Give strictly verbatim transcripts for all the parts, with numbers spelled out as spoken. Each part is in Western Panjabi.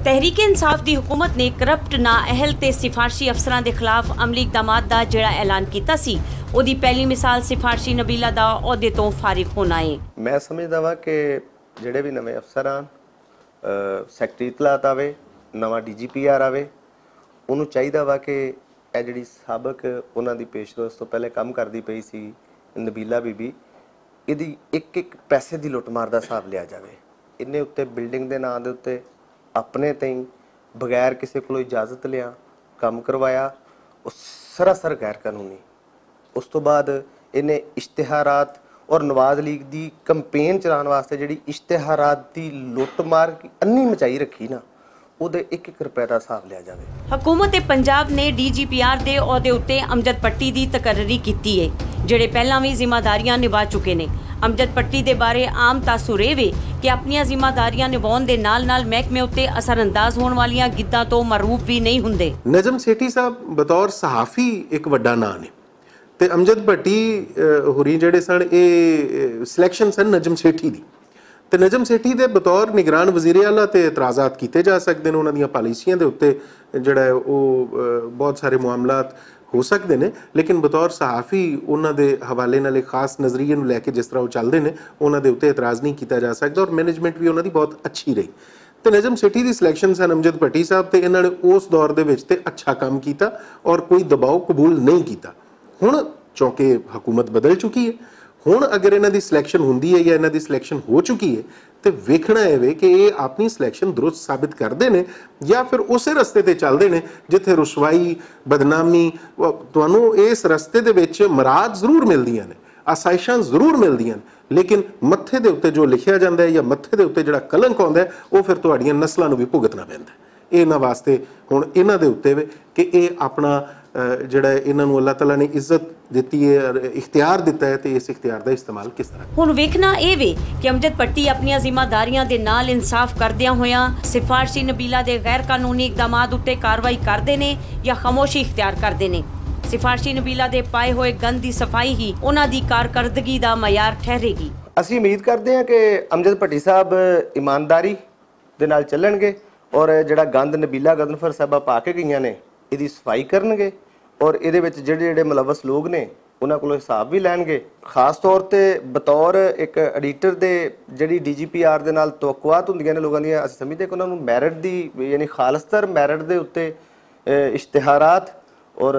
تحریک انصاف دی حکومت نے کرپٹ نااہل تے سفارشی افسراں دے خلاف عملی اقدامات دا جڑا اعلان کیتا سی، اوہدی پہلی مثال سفارشی نبیلہ دا عہدے توں فارغ ہونا اے۔ میں سمجھدا واں کہ جڑے وی نویں افسر آن، سیکرٹری اطلاعات آوے، نواں ڈی جی پی آر آوے، انہوں چاہیدا واں کہ ایہہ جڑی سابق انہاں دی پیشتر اس توں پہلے کم کردی پئی سی، نبیلہ بی بی، ایہدی اک اک پیسے دی لٹ مار دا حساب لیا جاوے۔ انہیں اتے بلڈنگ دے ناں دے اتے اپنے تئیں بغیر کسے کولوں اجازت لیا کم کروایا، او سراسر غیر قانونی۔ اس توں بعد انہیں اشتہارات اور نواز لیگ دی کمپین چلان واسطے جڑی اشتہارات دی لٹ مار انی مچائی رکھی نا، اوہدے اک اک روپے دا حساب لیا جاوے۔ حکومت پنجاب نے ڈی جی پی آر دے عہدے اتے امجد پٹی دی تقرری کیتی اے، جڑے پہلاں وی ذمہ داریاں نبھا چکے نے۔ امجد پٹی دے بارے عام تاثر ایہہ وے کہ اپنیاں ذمہ داریاں نبھاؤن دے نال نال محکمے اتے اثرانداز ہون والیاں گداں توں معروف وی نہیں ہوندے۔ نجم سیٹھی صاحب بطور صحافی اک وڈا ناں نے۔ تے امجد بھٹی ہوری جیہڑے سن ایہہ سلیکشن سن نجم سیٹھی دی۔ تے نجم سیٹھی دے بطور نگران وزیر اعلیٰ تے اعتراضات کیتے جا سکدے نے انہاں دیاں پالیسیاں دے اتے، جیہڑا او بہت سارے معاملات ہو سکدے نے، لیکن بطور صحافی انہاں دے حوالے نال اک خاص نظریے نوں لے کے جس طرح او چلدے نے، انہاں دے اتے اعتراض نہیں کیتا جا سکدا اور مینجمنٹ وی انہاں دی بہت اچھی رہی۔ تے نجم سیٹھی دی سلیکشن سن امجد بھٹی صاحب تے انہاں نے اس دور دے وچ تے اچھا کم کیتا اور کوئی دباؤ قبول نہیں کیتا۔ ہن چونکہ حکومت بدل چکی ہے، ہن اگر انہاں دی سلیکشن ہوندی ہے یا انہاں دی سلیکشن ہو چکی ہے، تے ویکھنا اے وے کہ اے اپنی سلیکشن درست ثابت کردے نے یا پھر اسے رستے تے چلدے نے جتھے رسوائی، بدنامی، تانوں اس رستے دے وچ مراعات ضرور ملدیاں نے، آسائشاں ضرور ملدیاں نے، لیکن متھے دے اتے جو لکھیا جاندا ہے یا متھے دے اتے جڑا کلنک ہوندا ہے، او پھر تہاڈیاں نسلاں نوں وی بھگتنا پیندا ہے۔ اے انہاں واسطے ہن انہاں دے اتے وے کہ اے اپنا جڑا ہے انہاں نوں اللہ تعالیٰ نے عزت دتی ہے، اختیار دتا ہے تے اس اختیار دا استعمال کس طرح؟ ہن ویکھنا اے وے کہ امجد پٹی اپنیاں ذمہ داریاں دے نال انصاف کردیاں ہویاں سفارشی نبیلہ دے غیر قانونی اقدامات اتے کارروائی کردے نے یا خاموشی اختیار کردے نے۔ سفارشی نبیلہ دے پائے ہوئے گند دی صفائی ہی انہاں دی کارکردگی دا معیار ٹھہرے گی۔ اسی امید کردے ہاں کہ امجد پٹی صاحب ایمانداری دے نال چلن گے اور جڑا گند نبیلہ گزنفر صاحبہ پا کے گئیاں نے، ایہدی صفائی کرن گے اور ایہدے وچ جڑے جڑے ملوث لوگ نے، انہاں کولوں حساب وی لین گے۔ خاص طور تے بطور اک ایڈیٹر دے جڑی ڈی جی پی آر دے نال توقعات ہوندیاں نے لوگاں دیاں، اسی سمجھدے کہ انہاں نوں میرٹ دی، یعنی خالص تر میرٹ دے اتے اشتہارات اور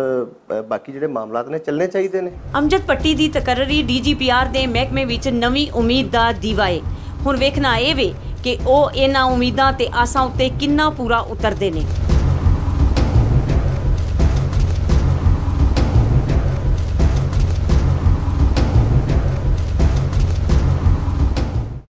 باقی جڑے معاملات نے چلنے چاہیدے نے۔ امجد پٹی دی تقرری ڈی جی پی آر دے محکمے وچ نویں امید دا دیوا اے۔ ہن ویکھنا اے وے کہ او انہاں امیداں تے آساں اتے کنا پورا اتردے نے۔